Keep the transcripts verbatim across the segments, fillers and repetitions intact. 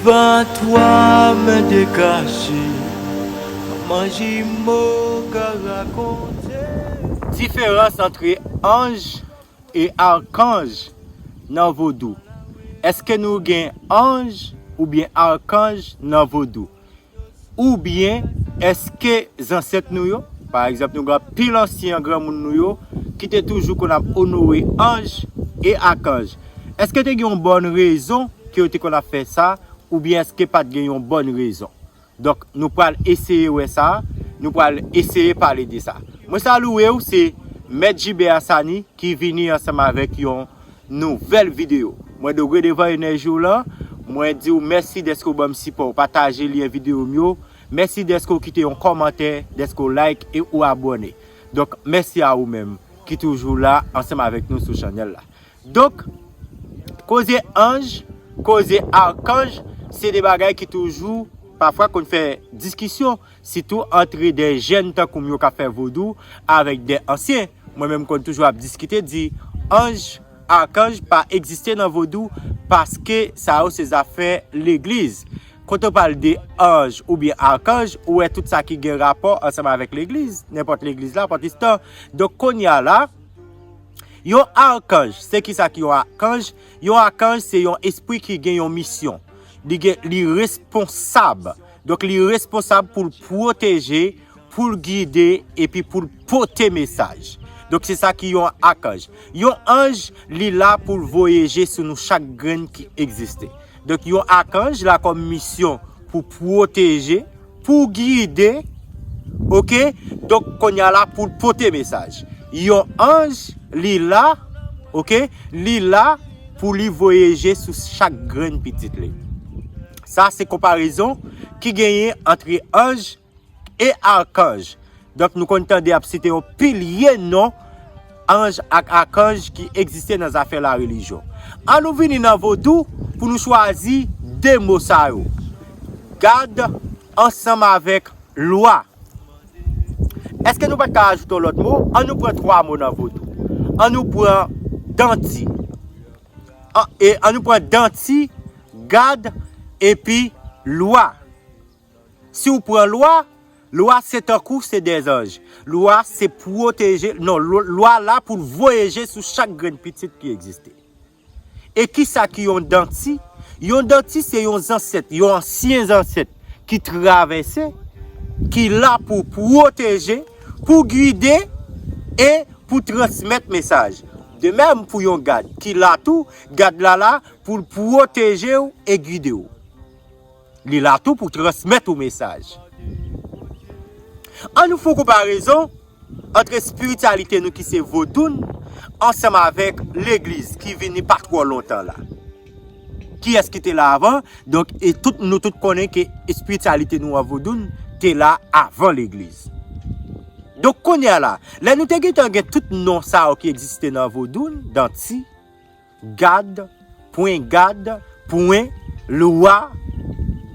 Patwa men te kache, manman jimo ka rakonte. Diferans antre anj e akanj nan vodou. Èske nou gen anj oubyen akanj nan vodou? Oubyen èske zansèt nou yo, pa egzanp, nou gen anpil ansyen granmoun nou yo ki te toujou konn ap onore anj e akanj, èske te gen yon bòn rezon ke yo te konn ap fè sa, oubyen èske pa t gen yon bòn rezon? Donk, nou pral eseye wè sa, nou pral eseye pale de sa. Mwen saluwe w, se Mèt Jibè Asani ki vini ansanm avèk yon nouvèl videyo. Mwen degre devan enèji w lan, mwen di w mèsi dèske w ban m sipò w, pataje lyen videyo m yo, mèsi dèske w kite yon kòmantè, dèske w like e ou abòne. Donk, mèsi a ou menm ki toujou la ansanm avèk nou sou chanèl la. Donk, koze anj, koze akanj, se de bagay ki toujou, pafwa, konn fè diskisyon, sitou antre de jèn tankou m yo k ap fè vodou avèk de ansyen. Mwen menm konn toujou ap diskite, di anj, akanj pa egziste nan vodou, paske sa yo se zafè legliz. Kote w pale de anj oubyen akanj, ou wè tout sa ki gen rapò ansanm avèk legliz, nenpòt legliz la, pòtistan. Donk, kounye a la, yon akanj, se kisa ki yon akanj? Yon akanj se yon espri ki gen yon misyon. Li gen, li responsab. Donk, li responsab pou l pwoteje, pou l gide, epi pou l pote mesaj. Donk, se sa ki yon akanj. Yon anj, li la pou l voye je sou nou chak grenn ki egziste. Donk, yon akanj la kòm misyon pou pwoteje, pou gide, oke? Donk, kounye a la pou l pote mesaj. Yon anj, li la, oke? Li la pou li voye je sou chak grenn pitit li. Sa se konparezon ki genyen antre anj e akanj. Donk, nou konn tande ap site yon pilye non anj ak akanj ki egziste nan zafè larelijyon. An nou vini nan vodou pou nou chwazi de mo sa yo. Gad ansanm avèk lwa. Èske nou pa t ka ajoute yon lòt mo? An nou pran twa mo nan vodou. An nou pran danti. An, e an nou pran danti, gad, epi lwa. Si w pran lwa, lwa se tankou se de zanj. Lwa se pwoteje, non, lwa, lwa la pou l voye je sou chak grenn pitit ki egziste. E kisa ki yon danti? Yon danti se yon zansèt, yon ansyen zansèt ki travèse, ki la pou pwoteje, pou gide e pou transmèt mesaj. De menm pou yon gad ki la tou, gad la la pou l pwoteje w e gide w. Li la tou pou transmèt ou mesaj. An nou fè yon konparezon ant espirityalite nou ki se vodoun ansanm avèk legliz ki vini pa twò lontan la. Kiyès ki te la avan? Donk, e tout, nou tout konnen ke espirityalite nou an vodoun te la avan legliz. Donk, kounye a la, lè nou te gentan gen tout non sa yo ki egziste nan vodoun, danti, gad, pwen gad, pwen, lwa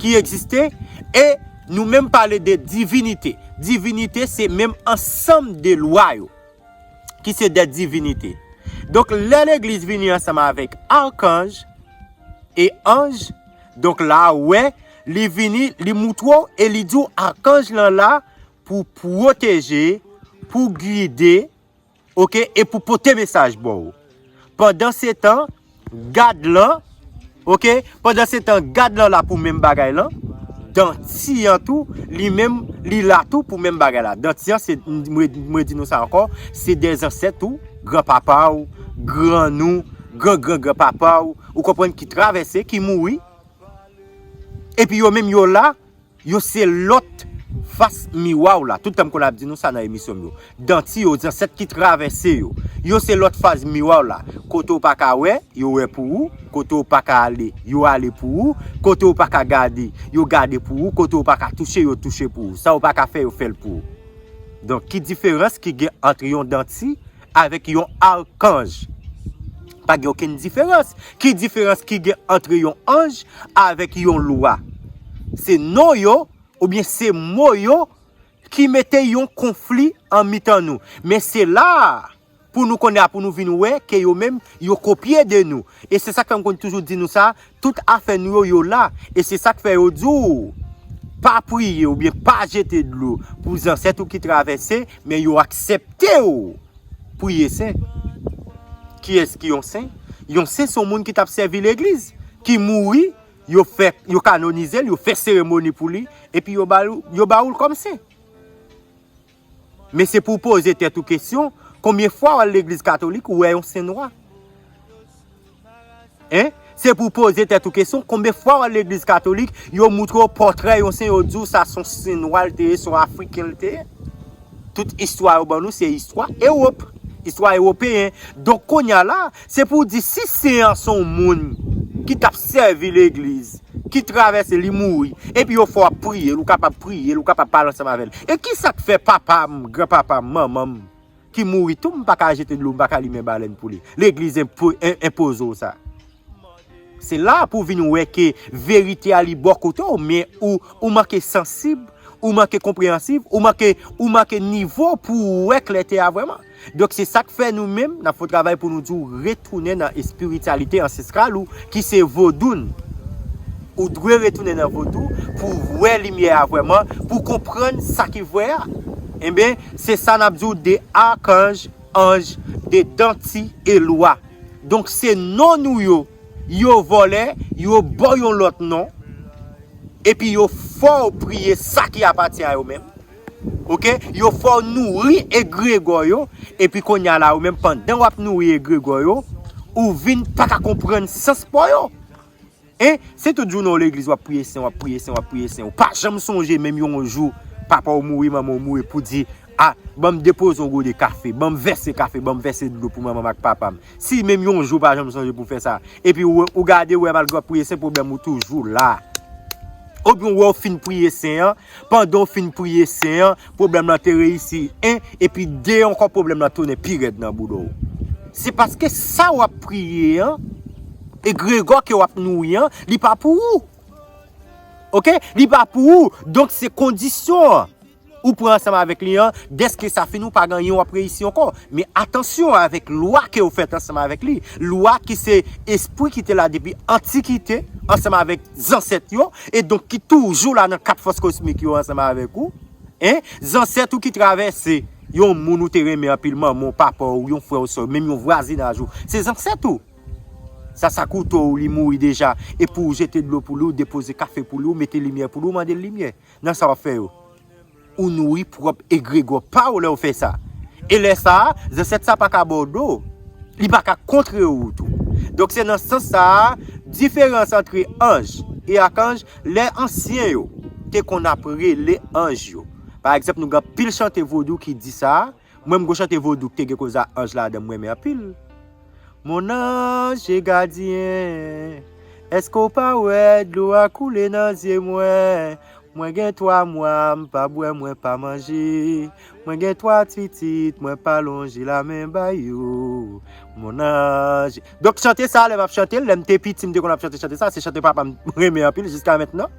ki egziste, e nou menm pale de divinite. Divinite se menm ansanm de lwa yo, ki se de divinite. Donk, lè legliz vini ansanm avèk akanj e anj, donk la, ou wè, li vini, li moutre w e li di w akanj lan la pou pwoteje, pou gide, oke, e pou pote mesaj ba w. Pandansetan, gad lan, oke, pandansetan, gad lan la pou menm bagay lan, danti an tou, li menm, li la tou pou menm bagay la. Danti an, se, mwen, mwen di nou sa ankò, se de zansèt ou, granpapa w, grann ou, gran gran granpapa w, ou konprann, ki travèse, ki mouri. Epi yo menm yo la, yo se lòt fas miwa w la. Tout tan m konn ap di nou sa nan emisyon m yo. Danti yo, zansèt ki travèse yo. Yo se lòt faz miwa w la. Kote w pa ka wè, yo wè pou ou. Kote w pa ka ale, yo ale pou ou. Kote w pa ka gade, yo gade pou ou. Kote w pa ka touche, yo touche pou ou. Sa w pa ka fè, yo fè l pou ou. Donk, ki diferans ki gen ant yon danti avèk yon akanj? Pa gen okenn diferans. Ki diferans ki gen ant yon anj avèk yon lwa? Se non yo, oubyen se mo yo ki mete yon konfli an mitan nou. Men se la a, Pou nou konnen a, pou nou vin wè ke yo menm, yo kopye de nou. E se sa k fè m konn toujou di nou sa, tout afè nou yo, yo la. E se sa k fè yo di w, pa priye oubyen pa jete dlo pou zansèt ou ki travèse, men yo aksepte w priye sen. Kiyès ki yon sen? Yon sen se yon moun ki t ap sèvi legliz, ki mouri, yo fè, yo kanonize l, yo fè seremoni pou li, epi yo ba, yo ba w l kòm sen. Men se pou w poze tèt ou kesyon, konbyen fwa w al legliz katolik, ou wè yon sen nwa? Hein? Se pou w poze tèt ou kesyon, konbyen fwa w al legliz katolik, yo moutre w pòtrè yon sen, yo di w sa se yon sen nwa l te ye, se yon afriken l te ye. Tout istwa yo ban nou, se istwa Ewòp, istwa ewopeyen. Donk, kounye a la, se pou w di si sen an se yon moun ki t ap sèvi legliz, ki travèse, li mouri, epi yo fè w ap priye l, ou kapab priye l, ou kapab pale ansanm avè l. E ki sa k fè papa m, granpapa m, manman m, ki mouri tou, m pa ka jete dlo, m pa ka limen balèn pou li? Legliz enpo-, en-, enpoze w sa. Se la pou w vin wè ke verite a li bò kote w, men ou, ou manke sansib, ou manke konpreyansif, ou manke, ou manke nivo pou w wè klète a vrèman. Donk, se sa k fè nou menm, n ap fè yon travay pou nou di w retounen nan espirityalite ansestral ou, ki se vodoun. Ou dwe retounen nan vodou pou w wè limyè a vrèman, pou w konprann sa ki vrè a. Enben, se sa n ap di w de akanj, anj, de danti e lwa. Donk, se non nou yo, yo vòlè, yo ba w yon lòt non, epi yo fè w priye sa ki apatyen a yo menm. Oke? Yo fè w nouri egregò yo, epi kounye a la, ou menm, pandan w ap nouri egregò yo, ou vin pa ka konprann sans pa yo. Hein? Se tout jounen w legliz, w ap priye sen, w ap priye sen, w ap priye sen. Ou pa janm sonje menm yon jou papa w mouri, manman w mouri pou di, a, ban m depoze yon gode kafe, ban m vèse kafe, ban m vèse dlo pou manman m ak papa m. Si menm yon jou w pa janm sonje pou w fè sa, epi ou, ou gade, ou wè malgre w ap priye sen, pwoblèm ou toujou la. Oubyen ou wè w fin priye sen an, pandan w fin priye sen an, pwoblèm lan te reyisi, en, epi de ankò pwoblèm lan tounen pi rèd nan bouda w. Se paske sa w ap priye an, egregò ke w ap nouri an, li pa pou ou. Oke? Li pa pou ou. Donk, se kondisyon an ou pran ansanm avèk li an, dèske sa fini, ou pa gen anyen, w ap reyisi ankò. Men atansyon avèk lwa ke w fèt ansanm avèk li. Lwa ki se espri ki te la depi antikite, ansanm avèk zansèt yo, e donk ki toujou la nan kat fòs kosmik yo ansanm avèk ou. Hein? Zansèt ou ki travèse, yon moun ou te renmen anpil, manman w, papa w, yon frè w, sè w, menm yon vwazinaj ou. Se zansèt ou. Sa, sa kouto w, li mouri deja. E pou w jete dlo pou li, ou depoze kafe pou li, ou mete limyè pou li, ou mande l limyè. Nan sa w ap fè yo, ou nouri pwòp egregò pa w lè w fè sa. E lè sa a, zansèt sa pa ka ba w do. Li pa ka kontre ou tou. Donk, se nan sans sa a, diferans antre anj e akanj, lè ansyen yo te konn ap rele anj yo. Pa egzanp, nou gen anpil chante vodou ki di sa. Mwen, m gon chante vodou ki te gen koze a anj ladan, m renmen anpil. Mon ange gardien, èske w pa wè dlo a koule nan zye mwen? Mwen gen twa mwa, m pa bwè, mwen pa manje. Mwen gen twa titit, mwen pa lonje lamen ba yo. Mon ange. Donk, chante sa, lè m ap chante l, lè m te piti, m te konn ap chante chante sa, se chante papa m renmen anpil jiska mentnan.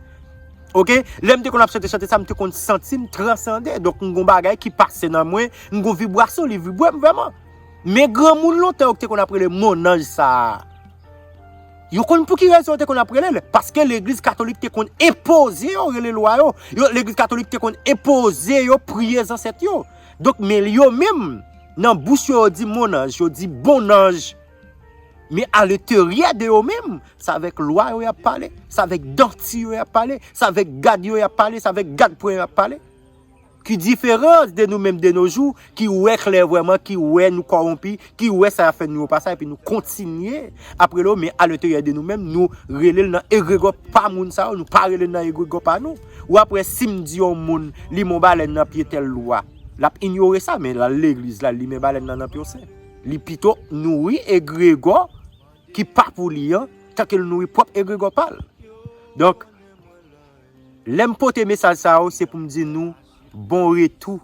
Oke? Lè m te konn ap chante chante sa, m te konn santi m transande. Donk, m gon bagay ki pase nan mwen, m gon vibrasyon, li vibre m vrèman. Men granmoun lontan yo ki te konn ap rele monnanj sa a, yo konn pou ki rezon yo te konn ap rele l? Paske legliz katolik te konn enpoze yo rele lwa yo. Yo, legliz katolik te konn enpoze yo priye zansèt yo. Donk, men yo menm, nan bouch yo, yo di monnanj, yo di bonnanj. Men alenteryè de yo menm, se avèk lwa yo y ap pale, se avèk danti yo y ap pale, se avèk gad yo y ap pale, se avèk gad pwen yo y ap pale. Ki diferans de nou menm de nos jours, ki wè klè vrèman, ki wè nou kòwonpi, ki wè sa y ap fè nou yo pa sa, epi nou kontinye ap rele yo, men alenteryè de nou menm, nou rele l nan egregò pa moun sa yo, nou pa rele l nan egregò pa nou. Ou ap wè si m di yon moun, limen yon balèn nan pye tèl lwa, l ap inyore sa, men l al legliz, l al limen balèn nan nan pye yon sen. Li pito nouri egregò ki pa pou li an, tanke l nouri pwòp egregò pa l. Donk, lè m pote mesaj sa yo, se pou m di nou, bon retour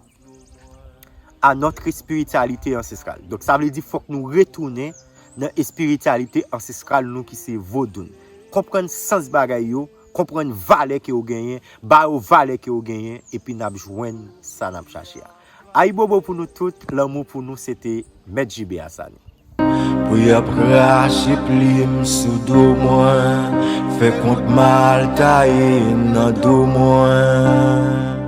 à notre spiritualité ancestrale. Donk, sa vle di fòk nou retounen nan espirityalite ansestral nou ki se vodoun. Konprann sans bagay yo, konprann valè ke yo genyen, ba yo valè ke yo genyen, epi n ap jwenn sa n ap chache a. Ayibobo pou nou tout, lanmou pou nou, se te Mèt J B Asani. Pou y ap rache plim sou do mwen, fè kont mal taye nan do mwen.